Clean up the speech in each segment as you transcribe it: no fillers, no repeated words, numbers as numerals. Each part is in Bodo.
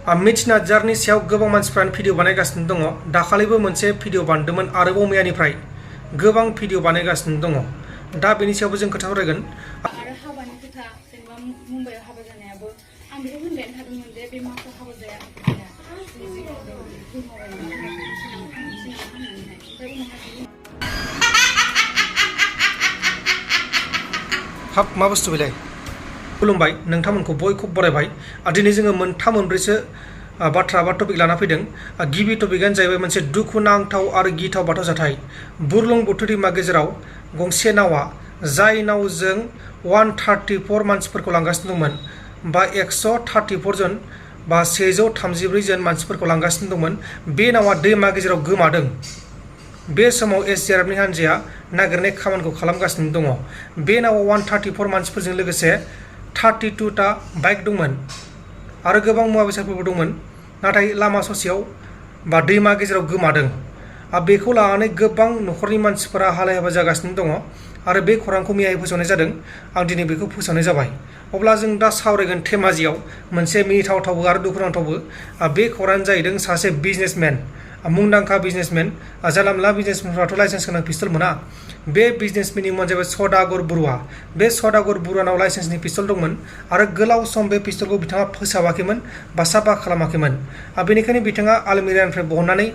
मिथि नार्जारिनि सायाव गोबां मानसिफ्रानो भिडिअ बानायगासिनो दङ। दाखालिबो मोनसे भिडिअ बानायदोंमोन आरोबाव मैयानिफ्राय गोबां भिडिअ बानायगासिनो दङ। दा बेनि सायावबो जों खोथा सावरायगोन। आरो हाबानि खोथा जेनेबा मुम्बाइआव हाबा जानायाबो आं बेखौ होनबायानो थादोंमोन जे बे माखौ हाबा जाया हाब मा बुस्थु बेलाय। खुलुमबाय नोंथांमोनखौ बयखौबो बरायबाय। दिनै जोङो मोनथाम मोनब्रैसो बाथ्रा बा टपिक लाना फैदों। गिबि टपिकआनो जाहैबाय मोनसे दुखुनांथाव आरो गिथाव बाथौ जाथाय। बुरलुंबुथुर दैमा गेजेराव गंसे नावा जाय नावजों 134 मानसिफोरखौ लांगासिनो दंमोन बा 134 जन बा 134 जन मानसिफोरखौ लांगासिनो दंमोन, बे नावा दैमा गेजेराव गोमादों। बे समाव एसडिआरएफनि हान्जाया नागिरनाय खामानिखौ खालामगासिनो दङ। बे नावाव 134 मानसिफोरजों लोगोसे 32 टा बाइक दंमोन आरो गोबां मुवा बेसादफोरबो दंमोन, नाथाय लामा ससेयाव बा दैमा गेजेराव गोमादों। बेखौ लानानै गोबां न'खरनि मानसिफोरा हालाय हाफाय जागासिनो दङ आरो बे खौरांखौ मैयाहाय फोसावनाय जादों। आं दिनै बेखौ फोसावनाय जाबाय। अब्ला जों दा सावरायगोन धेमाजियाव मोनसे मिनिथावथावबो आरो दुखुनांथावबो। बे खौराङानो जाहैदों सासे बिजनेसमेन, मुंदांखा बिजनेसमेन। जानला मोनला बिजनेसमेनफ्राथ' लाइसेन्स गोनां पिस्तल मोना। बे बिजनेसमेननि मुङानो जाबाय सदागर बरुवा। बे सदागर बरुवानाव लाइसेन्सनि पिस्तल दंमोन आरो गोलाव सम बे पिस्तलखौ बिथाङा फोसाबाखैमोन बा साफा खालामाखैमोन। बेनिखायनो बिथाङा आलमिरानिफ्राय बहननानै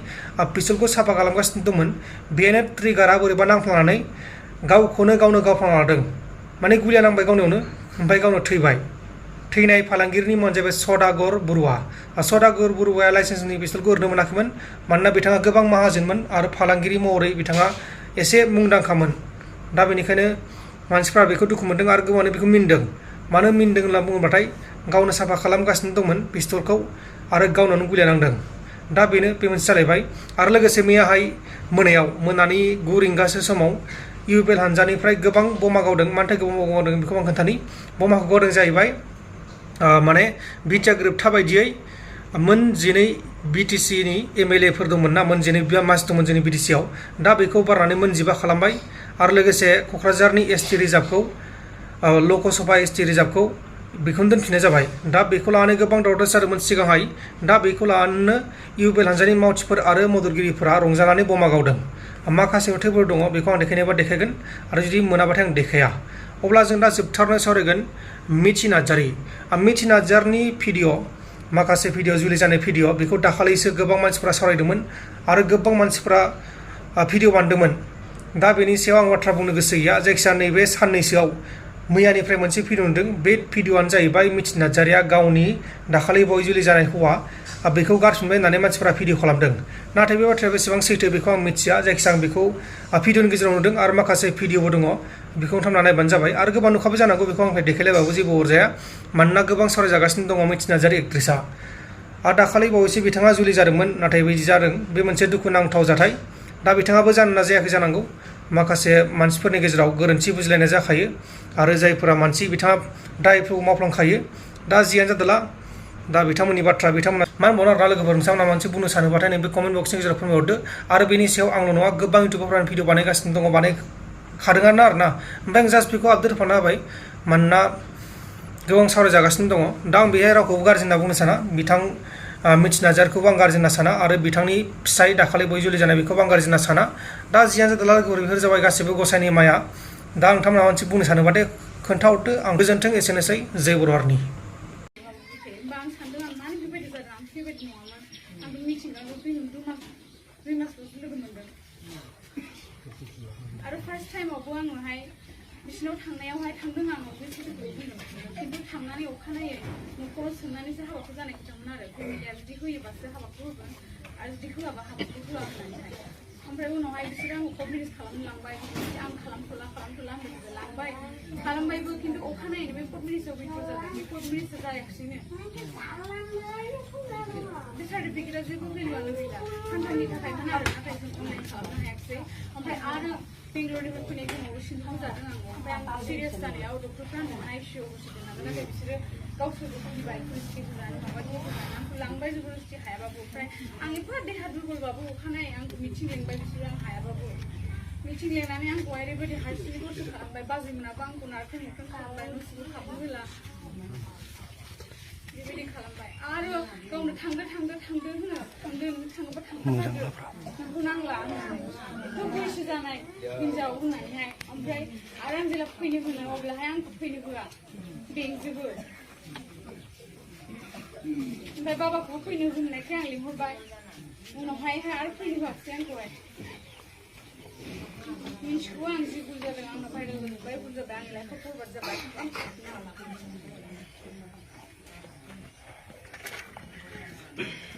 पिस्तलखौ साफा खालामगासिनो दंमोन। बेनो ट्रिगारा बोरैबा नांफ्लांनानै गावखौनो गावनो गावफ्लांना लादों। माने गुलिया नांबाय गावनियावनो, ओमफ्राय गावनो थैबाय। थैनाय फालांगिरिनि मुङानो जाबाय सदागर बरुवा। सदागर बरुवाया लाइसेन्सनि पिस्तलखौ ओरैनो मोनाखैमोन, मानोना बिथाङा गोबां माहाजोनमोन आरो फालांगिरि महरै बिथाङा एसे मुंदांखामोन। दा बेनिखायनो मानसिफ्रा बेखौ दुखु मोनदों आरो गोबाङानो बेखौ मिन्दों। मानो मिन्दों होनना बुङोब्लाथाय गावनो साफा खालामगासिनो दंमोन पिस्तलखौ आरो गावनावनो गुलिया नांदों। दा बेनो बे मोनसे जालायबाय। आरो लोगोसे मैयाहाय मोनानि 9 रिंगासो समाव इउपिएल हानजानिफ्राय गोबां बमा गावदों। मानि थाखाय बमा गावदों बेखौ आं खोन्थानि। बमाखौ गावदों जाहैबाय माने बिटिआर गोरोबथा बायदियै मोन 12 बिटिसिनि एमएलएफोर दंमोन ना, मोन 12 मासि दंमोन जोंनि बिटिसिआव। दा बेखौ बारनानै मोन 15 खालामबाय। आरो लोगोसे क'क्राझारनि एसटि रिजार्भखौ, लकसभा एसटि रिजार्भखौ बेखौनो दोनफिननाय जाबाय। दा बेखौ लानानै गोबां दावराव जादोंमोन सिगांहाय। दा बेखौ लानानैनो इउपिएल हानजानि मावथिफोर आरो मददगिरिफोरा रंजानानै बमा गावदों। माखासे नुथायफोर दङ, बेखौ आं देखायनोबा देखायगोन आरो जुदि मोनाबाथाय आं देखाया। अब्ला जों दा जोबथारनायाव सावरायगोन मिथि नार्जारि। मिथि नार्जारिनि भिडिअ, माखासे भिडिअ जुलि जानाय भिडिअ, बेखौ दाखालिसो गोबां मानसिफ्रा सावरायदोंमोन आरो गोबां मानसिफ्रा भिडिअ बानायदोंमोन। दा बेनि सायाव आं बाथ्रा बुंनो गोसो गैया। जायखिजाया नैबे साननैसोआव मैयानिफ्राय मोनसे भिडिअ नुदों। बे भिडिअआनो जाहैबाय मिथि नार्जारिया गावनि दाखालि बावै जुलि जानाय हौवा बेखौ गारफिनबाय होननानै मानसिफ्रा भिडिअ खालामदों। नाथाय बे बाथ्राया बेसेबां सैथो बेखौ आं मिथिया। जायखिजाया आं बेखौ भिडिअनि गेजेराव नुदों आरो माखासे भिडिअबो दङ। बेखौ नोंथांमोना नायबानो जाबाय। आरो गोबां नुखाबो जानांगौ, बेखौ आंनिफ्राय देखायलायबाबो जेबो अरजाया। मानोना गोबां सावरायजागासिनो दङ मिथि नार्जारि एक्ट्रेसआ। आरो दाखालि बावैसो बिथाङा जुलि जादोंमोन, नाथाय बिदि जादों। बे मोनसे दुखुनांथाव जाथाय। दा बिथाङाबो जानो जायाखै जानांगौ। माखासे मानसिफोरनि गेजेराव गोरोन्थि बुजिलायनाय जाखायो आरो जायफोरा मानसि बिथाङा दायफोरखौ मावफ्लांखायो। दा जियानो जादोला, दा बिथांमोननि बाथ्रा, बिथांमोना मा होनबावनो आरो लोगोफोर, नोंथांमोना मोनसे बुंनो सानोबाथाय नैबे कमेन्ट बक्सनि गेजेराव फोरमायहरदो। आरो बेनि सायाव आंल' नङा, गोबां इउटिउबारफ्रानो भिडिअ बानायगासिनो दङ, बानायखादोंआनो आरोना। ओमफ्राय आं जास्ट बेखौ आपडेट होफाना होबाय, मानोना गोबां सावरायजागासिनो दङ। दा आं बेहाय रावखौबो गाज्रि होनना बुंनो साना। बिथां मिथि नार्जारिखौबो आं गाज्रि होनना साना आरो बिथांनि फिसाय दाखालि बावै जुलि जानाय बेखौबो आं गाज्रि होनना साना। दा जियानो जादोला बेफोर जाबाय गासिबो गसाइनि माया। दा नोंथांमोना मोनसे बुंनो सानोबाथाय खोन्थाहरदो। आं गोजोन्थों, एसेनोसै। जय बर' हारिनि। आरो फार्स्ट टाइमावबो आङोहाय बिसिनाव थांनायावहाय थांदों आं बे सैथोखौ बुंदों, खिन्थु थांनानै अखानायै न'खराव सोंनानैसो हाबाखौ जानाय खोथामोन आरो। फेमिलिया जुदि होयोबासो हाबाखौ होगोन आरो जुदि होआबा हाबाखौ होआ होननानैहाय। ओमफ्राय उनावहाय बिसोरो आंखौ कर्ट मेरेज खालामनो लांबाय। आं खालामथ'ला आंबो खालामबायबो, खिन्थु अखानायैनो बे कर्ट मेरेजआव विथ्र' जादों। बे कर्ट मेरेजआ जायाखिसैनो। बे सार्टिफिकेटआ जेबो भेलुआनो गैला। सानथामनि थाखायमोन आरो, नाथाय जों अनलाइन खालामनो हायाखिसै। ओमफ्राय आरो बेंगलरनिफ्राय फैनाय समावबो सिनथाम जादों आं। ओमफ्राय आं सिरियास जानायाव डक्टरफ्रा आंखौ आइसिइउआव हरसिगोन नालाय, नाथाय बिसोरो गावसोरबो फैबाय पुलिसखि होनानै आंखौ लांबाय जबरदस्ति हायाबाबो। ओमफ्राय आं एफा देहा दुरबलबाबो अखानायै आंखौ मिथिं लेंबाय बिसोरो, आं हायाबाबो। मिथिं लेंनानै आंखौ ओरैबायदि हारसिङै खस्थ' खालामबाय। बाजैमोनाबो आंखौ नारखें नुख्रें खालामबाय, न' सिङाव हाबनो होला। बेबायदि खालामबाय आरो गावनो थांदो होनो थांदो नों थाङोबा थांथारदो नोंखौ नांला होननानै बैसो जानाय हिनजाव होननानैहाय ओमफ्राय आरो आं जेला फैनो होनो अब्लाहाय आंखौ फैनो होआ बेंजोबो ओमफ्राय बाबाखौबो फैनो होननायखाय आं लिंहरबाय उनावहाय आरो फैनो होआसै आंखौहाय मिन्थिगौ आं जि भुल जादों आंना भाइरेल जाजोब्बाय भुल जाबाय आंनि लाइफआव फरवार्ड जाबाय आं थांफिननो हाला